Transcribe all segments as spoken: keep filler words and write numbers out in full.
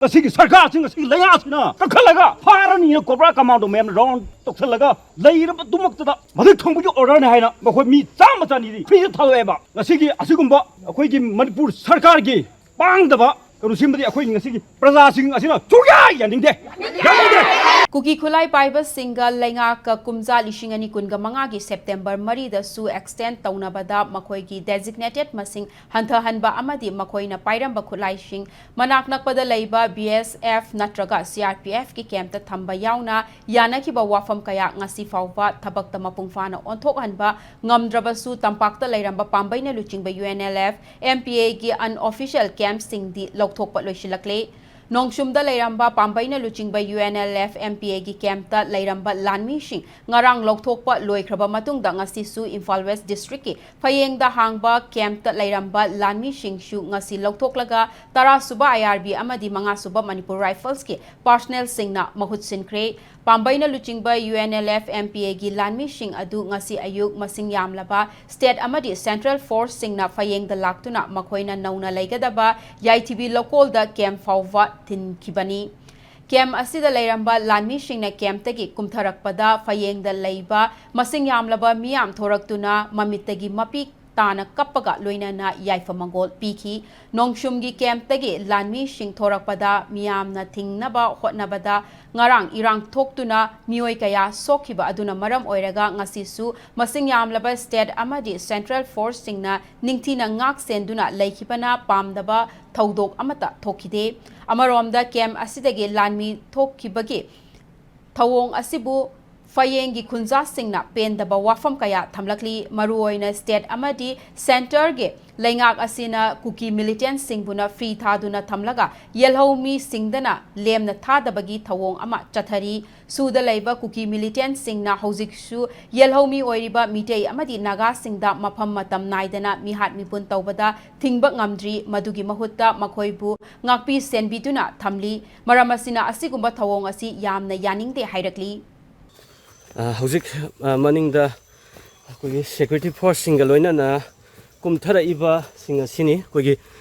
ꯉꯁꯤꯒꯤ ꯁꯔꯀꯥꯔꯁꯤꯡ, ꯉꯁꯤꯒꯤ ꯂꯩꯉꯥꯛꯁꯤꯅ ꯀꯟꯈꯠꯂꯒ ꯐꯥꯔꯅꯤꯅ cobra commando ꯃꯌꯥꯝꯅ ꯔꯥꯎꯟ ꯇꯧꯁꯜꯂꯒ ꯂꯩꯔꯕꯗꯨꯃꯛꯇꯗ ꯃꯊꯛ ꯊꯣꯡꯕꯒꯤ ꯑꯣꯔꯗꯔꯅꯤ ꯍꯥꯏꯅ ꯃꯈꯣꯏ ꯃꯤ ꯆꯥꯝꯃ ꯆꯅꯤꯗꯤ ꯐ꯭ꯔꯤꯗ ꯊꯥꯗꯣꯛꯑꯦꯕ꯫ ꯉꯁꯤꯒꯤ ꯑꯁꯤꯒꯨꯝꯕ ꯑꯩꯈꯣꯏꯒꯤ ꯃꯅꯤꯄꯨꯔ ꯁꯔꯀꯥꯔꯒꯤ ꯄꯥꯡꯗꯕ ꯀꯩꯅꯣꯁꯤꯃꯗꯤ ꯑꯩꯈꯣꯏ ꯉꯁꯤꯒꯤ ꯄ꯭ꯔꯖꯥꯁꯤꯡ ꯑꯁꯤꯅ ꯁꯨꯡꯌꯥ ꯌꯥꯅꯤꯡꯗꯦ, ꯌꯥꯅꯤꯡꯗꯦ꯫ ꯀꯨꯀꯤ ꯈꯨꯠꯂꯥꯏ ꯄꯥꯏꯕꯁꯤꯡꯒ ꯂꯩꯉꯥꯛꯀ ꯀꯨꯝꯖꯥ ꯂꯤꯁꯤꯡ ꯑꯅꯤ ꯀꯨꯟꯒ ꯃꯉꯥꯒꯤ ꯁꯦꯞꯇꯦꯝꯕꯔ ꯃꯔꯤꯗꯁꯨ ꯑꯦꯛꯁꯇꯦꯟ ꯇꯧꯅꯕꯗ ꯃꯈꯣꯏꯒꯤ ꯗꯦꯖꯤꯒꯅꯦꯇꯦꯗ ꯃꯁꯤꯡ ꯍꯟꯊꯍꯟꯕ ꯑꯃꯗꯤ ꯃꯈꯣꯏꯅ ꯄꯥꯏꯔꯝꯕ ꯈꯨꯠꯂꯥꯏꯁꯤꯡ ꯃꯅꯥꯛ ꯅꯛꯄꯗ ꯂꯩꯕ ꯕꯤ ꯑꯦꯁ ꯑꯦꯐ ꯅꯠꯇ꯭ꯔꯒ ꯁꯤ ꯑꯥꯔ ꯄꯤ ꯑꯦꯐꯀꯤ ꯀꯦꯝꯞꯇ ꯊꯝꯕ ꯌꯥꯎꯅ ꯌꯥꯅꯈꯤꯕ ꯋꯥꯐꯝ ꯀꯌꯥ ꯉꯁꯤ ꯐꯥꯎꯕ ꯊꯕꯛꯇ ꯃꯄꯨꯡ ꯐꯥꯅ ꯑꯣꯟꯊꯣꯛꯍꯟꯕ ꯉꯝꯗ꯭ꯔꯕꯁꯨ, ꯇꯝꯄꯥꯛꯇ ꯂꯩꯔꯝꯕ ꯄꯥꯝꯕꯩꯅ ꯂꯨꯆꯤꯡꯕ U N L F M P ꯑꯦꯒꯤ ꯑꯟꯑꯣꯐꯤꯁꯤꯌꯦꯜ ꯀꯦꯝꯞꯁꯤꯡꯗꯤ ꯂꯧꯊꯣꯛꯄ ꯂꯣꯏꯁꯤꯜꯂꯛꯂꯦ꯫ ꯅꯣꯡꯁꯨꯝꯗ ꯂꯩꯔꯝꯕ ꯄꯥꯝꯕꯩꯅ ꯂꯨꯆꯤꯡꯕ U N L F M P ꯑꯦꯒꯤ ꯀꯦꯝꯞꯇ ꯂꯩꯔꯝꯕ ꯂꯥꯟꯃꯤꯁꯤꯡ ꯉꯔꯥꯡ ꯂꯧꯊꯣꯛꯄ ꯂꯣꯏꯈ꯭ꯔꯕ ꯃꯇꯨꯡꯗ, ꯉꯁꯤꯁꯨ ꯏꯝꯐꯥꯜ ꯋꯦꯁ ꯗꯤꯁꯇ꯭ꯔꯤꯛꯀꯤ ꯐꯌꯦꯡꯗ ꯍꯥꯡꯕ ꯀꯦꯝꯞꯇ ꯂꯩꯔꯝꯕ ꯂꯥꯟꯃꯤꯁꯤꯡꯁꯨ ꯉꯁꯤ ꯂꯧꯊꯣꯛꯂꯒ, ꯇꯔꯥ ꯁꯨꯕ ꯑꯥꯏ ꯑꯥꯔ ꯕꯤ ꯑꯃꯗꯤ ꯃꯉꯥ ꯁꯨꯕ ꯃꯅꯤꯄꯨꯔ ꯔꯥꯏꯐꯜꯁꯀꯤ ꯄꯥꯔꯁꯅꯦꯜꯁꯤꯡꯅ ꯃꯍꯨꯠ ꯁꯤꯟꯈ꯭ꯔꯦ꯫ ꯄꯥꯝꯕꯩꯅ ꯂꯨꯆꯤꯡꯕ U N L F M P ꯑꯦꯒꯤ ꯂꯥꯟꯃꯤꯁꯤꯡ ꯑꯗꯨ ꯉꯁꯤ ꯑꯌꯨꯛ ꯃꯁꯤꯡ ꯌꯥꯝꯂꯕ ꯁ꯭ꯇꯦꯠ ꯑꯃꯗꯤ ꯁꯦꯟꯇ꯭ꯔꯦꯜ ꯐꯣꯔꯁꯁꯤꯡꯅ ꯐꯌꯦꯡꯗ ꯂꯥꯛꯇꯨꯅ ꯃꯈꯣꯏꯅ ꯅꯧꯅ ꯂꯩꯒꯗꯕ ꯌꯥꯏꯊꯤꯕꯤ ꯂꯧꯀꯣꯜꯗ ꯀꯦꯝꯞ ꯐꯥꯎꯕ ꯊꯤꯟꯈꯤꯕꯅꯤ꯫ ꯀꯦꯝꯞ ꯑꯁꯤꯗ ꯂꯩꯔꯝꯕ ꯂꯥꯟꯃꯤꯁꯤꯡꯅ ꯀꯦꯝꯞꯇꯒꯤ ꯀꯨꯝꯊꯔꯛꯄꯗ ꯐꯌꯦꯡꯗ ꯂꯩꯕ ꯃꯁꯤꯡ ꯌꯥꯝꯂꯕ ꯃꯤꯌꯥꯝ ꯊꯣꯔꯛꯇꯨꯅ ꯃꯃꯤꯠꯇꯒꯤ ꯃꯄꯤ ꯇꯥꯅ ꯀꯞꯄꯒ ꯂꯣꯏꯅꯅ ꯌꯥꯏꯐ ꯃꯪꯒꯣꯜ ꯄꯤꯈꯤ꯫ ꯅꯣꯡꯁꯨꯝꯒꯤ ꯀꯦꯝꯞꯇꯒꯤ ꯂꯥꯟꯃꯤꯁꯤꯡ ꯊꯣꯔꯛꯄꯗ ꯃꯤꯌꯥꯝꯅ ꯊꯤꯡꯅꯕ ꯍꯣꯠꯅꯕꯗ ꯉꯔꯥꯡ ꯏꯔꯥꯡ ꯊꯣꯛꯇꯨꯅ ꯃꯤꯑꯣꯏ ꯀꯌꯥ ꯁꯣꯛꯈꯤꯕ ꯑꯗꯨꯅ ꯃꯔꯝ ꯑꯣꯏꯔꯒ, ꯉꯁꯤꯁꯨ ꯃꯁꯤꯡ ꯌꯥꯝꯂꯕ ꯁ꯭ꯇꯦꯠ ꯑꯃꯗꯤ ꯁꯦꯟꯇ꯭ꯔꯦꯜ ꯐꯣꯔꯁꯁꯤꯡꯅ ꯅꯤꯡꯊꯤꯅ ꯉꯥꯛ ꯁꯦꯟꯗꯨꯅ ꯂꯩꯈꯤꯕꯅ ꯄꯥꯝꯗꯕ ꯊꯧꯗꯣꯛ ꯑꯃꯠꯇ ꯊꯣꯛꯈꯤꯗꯦ꯫ ꯑꯃꯔꯣꯝꯗ, ꯀꯦꯝꯞ ꯑꯁꯤꯗꯒꯤ ꯂꯥꯟꯃꯤ ꯊꯣꯛꯈꯤꯕꯒꯤ ꯊꯧꯑꯣꯡ ꯑꯁꯤꯕꯨ ꯐꯌꯦꯡꯒꯤ ꯈꯨꯟꯖꯥꯁꯤꯡꯅ ꯄꯦꯟꯗꯕ ꯋꯥꯐꯝ ꯀꯌꯥ ꯊꯝꯂꯛꯂꯤ꯫ ꯃꯔꯨꯑꯣꯏꯅ ꯁ꯭ꯇꯦꯠ ꯑꯃꯗꯤ ꯁꯦꯟꯇꯔꯒꯤ ꯂꯩꯉꯥꯛ ꯑꯁꯤꯅ ꯀꯨꯀꯤ ꯃꯤꯂꯤꯇꯦꯟꯠꯁꯤꯡꯕꯨꯅ ꯐ꯭ꯔꯤ ꯊꯥꯗꯨꯅ ꯊꯝꯂꯒ ꯌꯦꯜꯍꯧꯃꯤꯁꯤꯡꯗꯅ ꯂꯦꯝꯅ ꯊꯥꯗꯕꯒꯤ ꯊꯧꯑꯣꯡ ꯑꯃ ꯆꯠꯊꯔꯤ꯫ ꯁꯨꯗ ꯂꯩꯕ ꯀꯨꯀꯤ ꯃꯤꯂꯤꯇꯦꯟꯠꯁꯤꯡꯅ ꯍꯧꯖꯤꯛꯁꯨ ꯌꯦꯜꯍꯧꯃꯤ ꯑꯣꯏꯔꯤꯕ ꯃꯤꯇꯩ ꯑꯃꯗꯤ ꯅꯥꯒꯥꯁꯤꯡꯗ ꯃꯐꯝ ꯃꯇꯝ ꯅꯥꯏꯗꯅ ꯃꯤꯍꯥꯠ ꯃꯤꯄꯨꯟ ꯇꯧꯕꯗ ꯊꯤꯡꯕ ꯉꯝꯗ꯭ꯔꯤ꯫ ꯃꯗꯨꯒꯤ ꯃꯍꯨꯠꯇ ꯃꯈꯣꯏꯕꯨ ꯉꯥꯛꯄꯤ ꯁꯦꯟꯕꯤꯗꯨꯅ ꯊꯝꯂꯤ꯫ ꯃꯔꯝ ꯑꯁꯤꯅ ꯑꯁꯤꯒꯨꯝꯕ ꯊꯧꯑꯣꯡ ꯑꯁꯤ ꯌꯥꯝꯅ ꯌꯥꯅꯤꯡꯗꯦ ꯍꯥꯏꯔꯛꯂꯤ꯫ ꯑ, ꯍꯧꯖꯤꯛ, ꯑ, ꯃꯅꯤꯡꯗ ꯑꯩꯈꯣꯏꯒꯤ ꯁꯦꯀ꯭ꯌꯨꯔꯤꯇꯤ ꯐꯣꯔꯁꯁꯤꯡꯒ ꯂꯣꯏꯅꯅ ꯀꯨꯝꯊꯔꯛꯏꯕꯁꯤꯡ ꯑꯁꯤꯅꯤ꯫ ꯑꯩꯈꯣꯏꯒꯤ,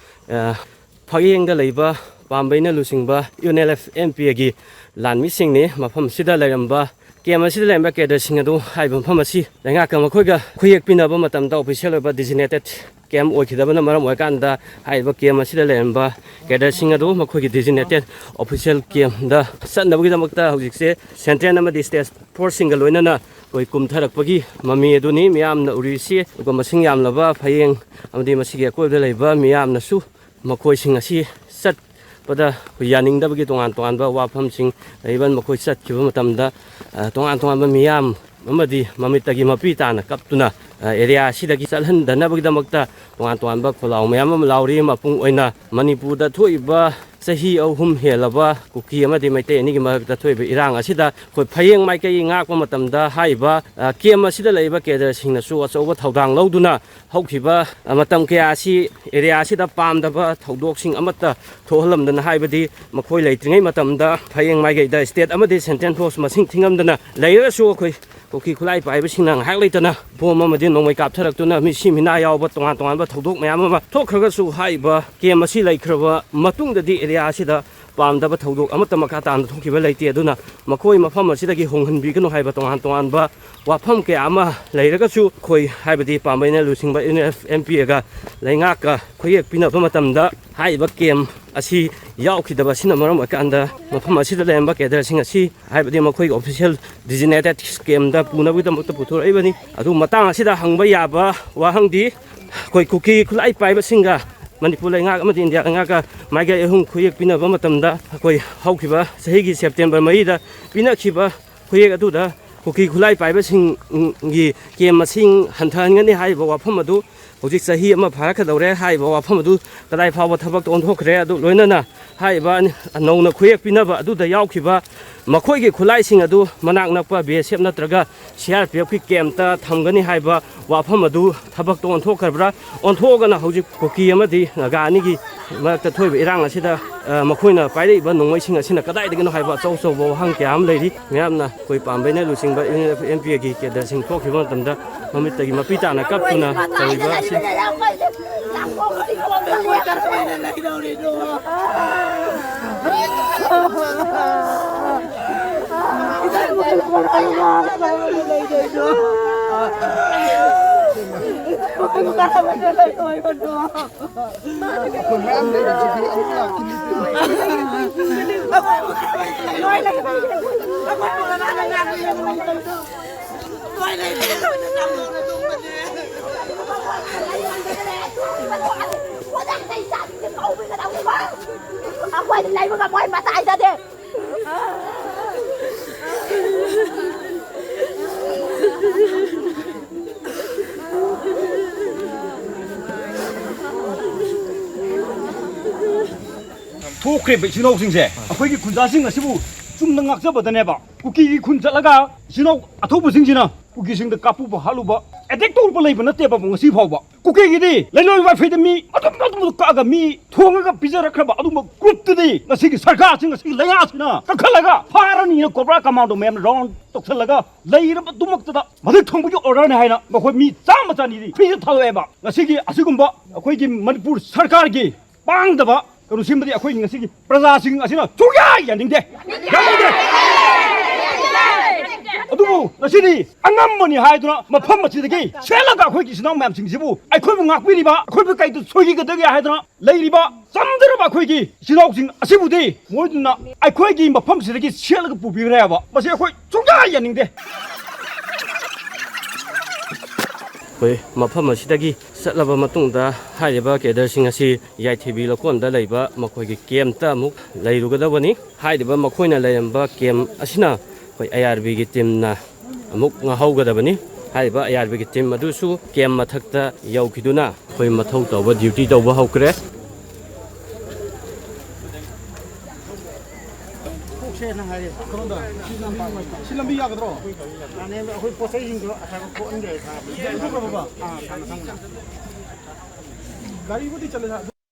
ꯑ, ꯐꯌꯦꯡꯗ ꯂꯩꯕ ꯄꯥꯝꯕꯩꯅ ꯂꯨꯆꯤꯡꯕ U N L F M P ꯑꯦꯒꯤ ꯂꯥꯟꯃꯤꯁꯤꯡꯅꯤ꯫ ꯃꯐꯝ ꯑꯁꯤꯗ ꯂꯩꯔꯝꯕ, ꯀꯦꯝ ꯑꯁꯤꯗ ꯂꯩꯔꯝꯕ ꯀꯦꯗꯔꯁꯤꯡ ꯑꯗꯨ ꯍꯥꯏꯔꯤꯕ ꯃꯐꯝ ꯑꯁꯤ ꯂꯩꯉꯥꯛꯀ ꯃꯈꯣꯏꯒ ꯈꯨꯌꯦꯛ ꯄꯤꯅꯕ ꯃꯇꯝꯗ ꯑꯣꯐꯤꯁꯤꯌꯦꯜ ꯑꯣꯏꯕ ꯗꯤꯖꯤꯅꯦꯇꯦꯠ ꯀꯦꯝ ꯑꯣꯏꯈꯤꯗꯕꯅ ꯃꯔꯝ ꯑꯣꯏꯔꯀꯥꯟꯗ ꯍꯥꯏꯔꯤꯕ ꯀꯦꯝ ꯑꯁꯤꯗ ꯂꯩꯔꯝꯕ ꯀꯦꯗꯔꯁꯤꯡ ꯑꯗꯨ ꯃꯈꯣꯏꯒꯤ ꯗꯤꯖꯤꯅꯦꯇꯦꯠ ꯑꯣꯐꯤꯁꯤꯌꯦꯜ ꯀꯦꯝꯗ ꯆꯠꯅꯕꯒꯤꯗꯃꯛꯇ ꯍꯧꯖꯤꯛꯁꯦ ꯁꯦꯟꯇ꯭ꯔꯦꯜ ꯑꯃꯗꯤ ꯁ꯭ꯇꯦꯠ ꯐꯣꯔꯁꯁꯤꯡꯒ ꯂꯣꯏꯅꯅ ꯑꯩꯈꯣꯏ ꯀꯨꯝꯊꯔꯛꯄꯒꯤ ꯃꯃꯤ ꯑꯗꯨꯅꯤ ꯃꯤꯌꯥꯝꯅ ꯎꯔꯤꯁꯤ꯫ ꯑꯗꯨꯒ ꯃꯁꯤꯡ ꯌꯥꯝꯂꯕ ꯐꯌꯦꯡ ꯑꯃꯗꯤ ꯃꯁꯤꯒꯤ ꯑꯀꯣꯏꯕꯗ ꯂꯩꯕ ꯃꯤꯌꯥꯝꯅꯁꯨ ꯃꯈꯣꯏꯁꯤꯡ ꯑꯁꯤ ꯆꯠꯄꯗ ꯑꯩꯈꯣꯏ ꯌꯥꯅꯤꯡꯗꯕꯒꯤ ꯇꯣꯉꯥꯟ ꯇꯣꯉꯥꯟꯕ ꯋꯥꯐꯝꯁꯤꯡ, ꯏꯚꯟ ꯃꯈꯣꯏ ꯆꯠꯈꯤꯕ ꯃꯇꯝꯗ, ꯑ, ꯇꯣꯉꯥꯟ ꯇꯣꯉꯥꯟꯕ ꯃꯤꯌꯥꯝ ꯑꯃꯗꯤ ꯃꯃꯤꯠꯇꯒꯤ ꯃꯄꯤ ꯇꯥꯅ ꯀꯞꯇꯨꯅ, ꯑ, ꯑꯦꯔꯤꯌꯥ ꯑꯁꯤꯗꯒꯤ ꯆꯠꯍꯟꯗꯅꯕꯒꯤꯗꯃꯛꯇ ꯇꯣꯉꯥꯟ ꯇꯣꯉꯥꯟꯕ ꯈꯣꯜꯂꯥꯎ ꯃꯌꯥꯝ ꯑꯃ ꯂꯥꯎꯔꯤ꯫ ꯃꯄꯨꯡ ꯑꯣꯏꯅ ꯃꯅꯤꯄꯨꯔꯗ ꯊꯣꯛꯏꯕ ꯆꯍꯤ ꯑꯍꯨꯝ ꯍꯦꯜꯂꯕ ꯀꯨꯀꯤ ꯑꯃꯗꯤ ꯃꯩꯇꯩ ꯑꯅꯤꯒꯤ ꯃꯔꯛꯇ ꯊꯣꯛꯏꯕ ꯏꯔꯥꯡ ꯑꯁꯤꯗ ꯑꯩꯈꯣꯏ ꯐꯌꯦꯡ ꯃꯥꯏꯀꯩ ꯉꯥꯛꯄ ꯃꯇꯝꯗ ꯍꯥꯏꯔꯤꯕ, ꯑ, ꯀꯦꯝ ꯑꯁꯤꯗ ꯂꯩꯔꯤꯕ ꯀꯦꯗꯔꯁꯤꯡꯅꯁꯨ ꯑꯆꯧꯕ ꯊꯧꯗꯥꯡ ꯂꯧꯗꯨꯅ ꯍꯧꯈꯤꯕ, ꯑ, ꯃꯇꯝ ꯀꯌꯥ ꯑꯁꯤ ꯑꯦꯔꯤꯌꯥ ꯑꯁꯤꯗ ꯄꯥꯝꯗꯕ ꯊꯧꯗꯣꯛꯁꯤꯡ ꯑꯃꯠꯇ ꯊꯣꯛꯍꯜꯂꯝꯗꯅ, ꯍꯥꯏꯕꯗꯤ ꯃꯈꯣꯏ ꯂꯩꯇ꯭ꯔꯤꯉꯩ ꯃꯇꯝꯗ ꯐꯌꯦꯡ ꯃꯥꯏꯀꯩꯗ ꯁ꯭ꯇꯦꯠ ꯑꯃꯗꯤ ꯁꯦꯟꯇ꯭ꯔꯦꯜ ꯐꯣꯔꯁ ꯃꯁꯤꯡ ꯊꯤꯉꯝꯗꯅ ꯂꯩꯔꯒꯁꯨ ꯑꯩꯈꯣꯏ ꯀꯨꯀꯤ ꯈꯨꯠꯂꯥꯏ ꯄꯥꯏꯕꯁꯤꯡꯅ ꯉꯥꯏꯍꯥꯛ ꯂꯩꯇꯅ ꯕꯣꯝ ꯑꯃꯗꯤ ꯅꯣꯡꯃꯩ ꯀꯥꯞꯊꯔꯛꯇꯨꯅ ꯃꯤꯁꯤ ꯃꯤꯅꯥ ꯌꯥꯎꯕ ꯇꯣꯉꯥꯟ ꯇꯣꯉꯥꯟꯕ ꯊꯧꯗꯣꯛ ꯃꯌꯥꯝ ꯑꯃ ꯊꯣꯛꯈ꯭ꯔꯒꯁꯨ, ꯍꯥꯏꯔꯤꯕ ꯀꯦꯝ ꯑꯁꯤ ꯂꯩꯈ꯭ꯔꯕ ꯃꯇꯨꯡꯗꯗꯤ ꯑꯦꯔꯤꯌꯥ ꯑꯁꯤꯗ ꯄꯥꯝꯗꯕ ꯊꯧꯗꯣꯛ ꯑꯃꯠꯇ ꯃꯈꯥ ꯇꯥꯅ ꯊꯣꯛꯈꯤꯕ ꯂꯩꯇꯦ꯫ ꯑꯗꯨꯅ ꯃꯈꯣꯏ ꯃꯐꯝ ꯑꯁꯤꯗꯒꯤ ꯍꯣꯡꯍꯟꯕꯤꯒꯅꯨ ꯍꯥꯏꯕ ꯇꯣꯉꯥꯟ ꯇꯣꯉꯥꯟꯕ ꯋꯥꯐꯝ ꯀꯌꯥ ꯑꯃ ꯂꯩꯔꯒꯁꯨ, ꯑꯩꯈꯣꯏ ꯍꯥꯏꯕꯗꯤ ꯄꯥꯝꯕꯩꯅ ꯂꯨꯆꯤꯡꯕ ꯑꯦꯟ ꯑꯦꯐ ꯑꯦꯝ ꯄꯤ ꯑꯦꯒ ꯂꯩꯉꯥꯛꯀ ꯈꯨꯌꯦꯛ ꯄꯤꯅꯕ ꯃꯇꯝꯗ ꯍꯥꯏꯔꯤꯕ ꯀꯦꯝ ꯑꯁꯤ ꯌꯥꯎꯈꯤꯗꯕ ꯑꯁꯤꯅ ꯃꯔꯝ ꯑꯣꯏꯔꯀꯥꯟꯗ ꯃꯐꯝ ꯑꯁꯤꯗ ꯂꯩꯔꯝꯕ ꯀꯦꯗꯔꯁꯤꯡ ꯑꯁꯤ, ꯍꯥꯏꯕꯗꯤ ꯃꯈꯣꯏꯒꯤ ꯑꯣꯐꯤꯁꯤꯌꯦꯜ ꯗꯤꯖꯤꯅꯦꯇꯦꯠ ꯀꯦꯝꯗ ꯄꯨꯅꯕꯒꯤꯗꯃꯛꯇ ꯄꯨꯊꯣꯔꯛꯏꯕꯅꯤ꯫ ꯑꯗꯨ ꯃꯇꯥꯡ ꯑꯁꯤꯗ ꯍꯪꯕ ꯌꯥꯕ ꯋꯥꯍꯪꯗꯤ, ꯑꯩꯈꯣꯏ ꯀꯨꯀꯤ ꯈꯨꯠꯂꯥꯏ ꯄꯥꯏꯕꯁꯤꯡꯒ ꯃꯅꯤꯄꯨꯔ ꯂꯩꯉꯥꯛ ꯑꯃꯗꯤ ꯏꯟꯗꯤꯌꯥ ꯂꯩꯉꯥꯛꯀ ꯃꯥꯏꯀꯩ ꯑꯍꯨꯝ ꯈꯨꯌꯦꯛ ꯄꯤꯅꯕ ꯃꯇꯝꯗ, ꯑꯩꯈꯣꯏ ꯍꯧꯈꯤꯕ ꯆꯍꯤꯒꯤ ꯁꯦꯞꯇꯦꯝꯕꯔ ꯃꯔꯤꯗ ꯄꯤꯅꯈꯤꯕ ꯈꯨꯌꯦꯛ ꯑꯗꯨꯗ ꯀꯨꯀꯤ ꯈꯨꯠꯂꯥꯏ ꯄꯥꯏꯕꯁꯤꯡꯒꯤ ꯀꯦꯝ ꯃꯁꯤꯡ ꯍꯟꯊꯍꯟꯒꯅꯤ ꯍꯥꯏꯔꯤꯕ ꯋꯥꯐꯝ ꯑꯗꯨ ꯍꯧꯖꯤꯛ ꯆꯍꯤ ꯑꯃ ꯐꯥꯔꯛꯀꯗꯧꯔꯦ꯫ ꯍꯥꯏꯔꯤꯕ ꯋꯥꯐꯝ ꯑꯗꯨ ꯀꯗꯥꯏ ꯐꯥꯎꯕ ꯊꯕꯛꯇ ꯑꯣꯟꯊꯣꯛꯈ꯭ꯔꯦ? ꯑꯗꯨ ꯂꯣꯏꯅꯅ ꯍꯥꯏꯔꯤꯕ ꯅꯧꯅ ꯈꯨꯌꯦꯛ ꯄꯤꯅꯕ ꯑꯗꯨꯗ ꯌꯥꯎꯈꯤꯕ ꯃꯈꯣꯏꯒꯤ ꯈꯨꯠꯂꯥꯏꯁꯤꯡ ꯑꯗꯨ ꯃꯅꯥꯛ ꯅꯛꯄ ꯕꯤ ꯑꯦꯁ ꯑꯦꯐ ꯅꯠꯇ꯭ꯔꯒ ꯁꯤ ꯑꯥꯔ ꯄꯤ ꯑꯦꯐꯀꯤ ꯀꯦꯝꯞꯇ ꯊꯝꯒꯅꯤ ꯍꯥꯏꯕ ꯋꯥꯐꯝ ꯑꯗꯨ ꯊꯕꯛꯇ ꯑꯣꯟꯊꯣꯛꯈ꯭ꯔꯕ꯭ꯔꯥ? ꯑꯣꯟꯊꯣꯛꯑꯒꯅ ꯍꯧꯖꯤꯛ ꯀꯨꯀꯤ ꯑꯃꯗꯤ ꯅꯥꯒꯥ ꯑꯅꯤꯒꯤ ꯃꯔꯛꯇ ꯊꯣꯛꯏꯕ ꯏꯔꯥꯡ ꯑꯁꯤꯗ, ꯑ, ꯃꯈꯣꯏꯅ ꯄꯥꯏꯔꯛꯏꯕ ꯅꯣꯡꯃꯩꯁꯤꯡ ꯑꯁꯤꯅ ꯀꯗꯥꯏꯗꯒꯤꯅꯣ ꯍꯥꯏꯕ ꯑꯆꯧ ꯑꯆꯧꯕ ꯋꯥꯍꯪ ꯀꯌꯥ ꯑꯃ ꯂꯩꯔꯤ꯫ ꯃꯤꯌꯥꯝꯅ ꯑꯩꯈꯣꯏ ꯄꯥꯝꯕꯩꯅ ꯂꯨꯆꯤꯡꯕ U N F M P ꯑꯦꯒꯤ ꯀꯦꯗꯔꯁꯤꯡ ꯊꯣꯛꯈꯤꯕ ꯃꯇꯝꯗ ꯃꯃꯤꯠꯇꯒꯤ ꯃꯄꯤ ꯇꯥꯅ ꯀꯞꯇꯨꯅ ꯇꯧꯔꯤꯕ ꯑꯁꯤ꯫ ꯑꯩꯈꯣꯏꯗꯤ ꯂꯩꯕ ꯉꯝꯃꯣꯏ, ꯃꯇꯥꯏꯗꯗꯤ꯫ ꯊꯣꯛꯈ꯭ꯔꯤꯕ ꯏꯆꯤꯜ ꯏꯅꯥꯎꯁꯤꯡꯁꯦ ꯑꯩꯈꯣꯏꯒꯤ ꯈꯨꯟꯖꯥꯁꯤꯡ ꯑꯁꯤꯕꯨ ꯆꯨꯝꯅ ꯉꯥꯛꯆꯕꯗꯅꯦꯕ, ꯀꯨꯀꯤꯒꯤ ꯈꯨꯟ ꯆꯠꯂꯒ ꯏꯆꯤꯜ ꯏꯅꯥꯎ ꯑꯊꯧꯕꯁꯤꯡꯁꯤꯅ ꯀꯨꯀꯤꯁꯤꯡꯗ ꯀꯥꯞꯄꯨꯕ ꯍꯥꯠꯂꯨꯕ, ꯑꯦꯇꯦꯛ ꯇꯧꯔꯨꯕ ꯂꯩꯕ ꯅꯠꯇꯦꯕ ꯉꯁꯤ ꯐꯥꯎꯕ꯫ ꯀꯨꯀꯤꯒꯤꯗꯤ ꯂꯩꯂꯣꯏ ꯋꯥꯏꯐꯩꯗ ꯃꯤ ꯑꯗꯨꯝ ꯑꯗꯨꯝ ꯀꯛꯑꯒ ꯃꯤ ꯊꯣꯡꯉꯒ ꯄꯤꯖꯔꯛꯈ꯭ꯔꯕ ꯑꯗꯨꯝꯕ ꯒ꯭ꯔꯨꯞꯇꯨꯗꯤ ꯉꯁꯤꯒꯤ ꯁꯔꯀꯥꯔꯁꯤ, ꯉꯁꯤꯒꯤ ꯂꯩꯉꯥꯛꯁꯤꯅ ꯀꯟꯈꯠꯂꯒ ꯐꯥꯔꯅꯤꯅ ꯀꯣꯕ꯭ꯔꯥ ꯀꯃꯥꯟꯗꯣ ꯃꯌꯥꯝ ꯔꯥꯎꯟ ꯇꯧꯁꯜꯂꯒ ꯂꯩꯔꯕꯗꯨꯃꯛꯇꯗ ꯃꯊꯛ ꯊꯣꯡꯕꯒꯤ ꯑꯣꯔꯗꯔꯅꯤ ꯍꯥꯏꯅ ꯃꯈꯣꯏ ꯃꯤ ꯆꯥꯝꯃ ꯆꯅꯤꯗꯤ ꯐ꯭ꯔꯤꯗ ꯊꯥꯗꯣꯛꯑꯦꯕ꯫ ꯉꯁꯤꯒꯤ ꯑꯁꯤꯒꯨꯝꯕ ꯑꯩꯈꯣꯏꯒꯤ ꯃꯅꯤꯄꯨꯔ ꯁꯔꯀꯥꯔꯒꯤ ꯄꯥꯡꯗꯕ ꯀꯩꯅꯣ ꯁꯤꯃꯗꯤ ꯑꯩꯈꯣꯏ ꯉꯁꯤꯒꯤ ꯄ꯭ꯔꯖꯥꯁꯤꯡ ꯑꯁꯤꯅ ꯁꯨꯡꯌꯥ ꯌꯥꯅꯤꯡꯗꯦ, ꯌꯥꯅꯤꯡꯗꯦ꯫ ꯑꯗꯨꯕꯨ ꯉꯁꯤꯗꯤ ꯑꯉꯝꯕꯅꯤ ꯍꯥꯏꯗꯨꯅ ꯃꯐꯝ ꯑꯁꯤꯗꯒꯤ ꯁꯦꯠꯂꯒ ꯑꯩꯈꯣꯏꯒꯤ ꯏꯆꯤꯟ ꯏꯅꯥꯎ ꯃꯌꯥꯝꯁꯤꯡꯁꯤꯕꯨ, ꯑꯩꯈꯣꯏꯕꯨ ꯉꯥꯛꯄꯤꯔꯤꯕ, ꯑꯩꯈꯣꯏꯕꯨ ꯀꯩꯗ ꯁꯣꯏꯈꯤꯒꯗꯒꯦ ꯍꯥꯏꯗꯨꯅ ꯂꯩꯔꯤꯕ ꯆꯝꯖꯔꯕ ꯑꯩꯈꯣꯏꯒꯤ ꯏꯆꯤꯟ ꯏꯅꯥꯎꯁꯤꯡ ꯑꯁꯤꯕꯨꯗꯤ ꯃꯣꯏꯗꯨꯅ ꯑꯩꯈꯣꯏꯒꯤ ꯃꯐꯝꯁꯤꯗꯒꯤ ꯁꯦꯠꯂꯒ ꯄꯨꯕꯤꯈ꯭ꯔꯦꯕ꯫ ꯃꯁꯤ ꯑꯩꯈꯣꯏ ꯁꯨꯡꯌꯥ ꯌꯥꯅꯤꯡꯗꯦ꯫ ꯑꯩꯈꯣꯏ ꯃꯐꯝ ꯑꯁꯤꯗꯒꯤ ꯆꯠꯂꯕ ꯃꯇꯨꯡꯗ ꯍꯥꯏꯔꯤꯕ ꯀꯦꯗꯔꯁꯤꯡ ꯑꯁꯤ ꯌꯥꯏꯊꯤꯕꯤ ꯂꯧꯀꯣꯟꯗ ꯂꯩꯕ ꯃꯈꯣꯏꯒꯤ ꯀꯦꯝꯇ ꯑꯃꯨꯛ ꯂꯩꯔꯨꯒꯗꯕꯅꯤ꯫ ꯍꯥꯏꯔꯤꯕ ꯃꯈꯣꯏꯅ ꯂꯩꯔꯝꯕ ꯀꯦꯝ ꯑꯁꯤꯅ ꯑꯩꯈꯣꯏ ꯑꯥꯏ ꯑꯥꯔ ꯕꯤꯒꯤ ꯇꯤꯝꯅ ꯑꯃꯨꯛ ꯉꯥꯛꯍꯧꯒꯗꯕꯅꯤ꯫ ꯍꯥꯏꯔꯤꯕ ꯑꯥꯏ ꯑꯥꯔ ꯕꯤꯒꯤ ꯇꯤꯝ ꯑꯗꯨꯁꯨ ꯀꯦꯝ ꯃꯊꯛꯇ ꯌꯧꯈꯤꯗꯨꯅ ꯑꯩꯈꯣꯏ ꯃꯊꯧ ꯇꯧꯕ, ꯗ꯭ꯌꯨꯇꯤ ꯇꯧꯕ ꯍꯧꯈ꯭ꯔꯦ꯫ ꯊꯣꯛꯁꯦꯅ ꯍꯥꯏꯔꯦ꯫ ꯀꯔꯣꯝꯗ? ꯁꯤ ꯂꯝꯕꯤ ꯅꯨꯡꯉꯥꯏꯇꯦ꯫ ꯁꯤ ꯂꯝꯕꯤ ꯌꯥꯒꯗ꯭ꯔꯣ? ꯌꯥꯅꯤ, ꯑꯩꯈꯣꯏ ꯄꯣꯠ ꯆꯩꯁꯤꯡꯗꯣ ꯑꯁꯥꯏꯗ ꯊꯣꯛꯍꯟꯈ꯭ꯔꯦ, ꯁꯥꯔ꯫ ꯌꯥꯏ, ꯊꯣꯛꯈ꯭ꯔꯕꯕ? ꯑꯥ, ꯁꯥꯔ, ꯃꯊꯪꯗ꯫ ꯒꯥꯔꯤꯕꯨꯗꯤ ꯆꯠꯂꯦ, ꯁꯥꯔ꯫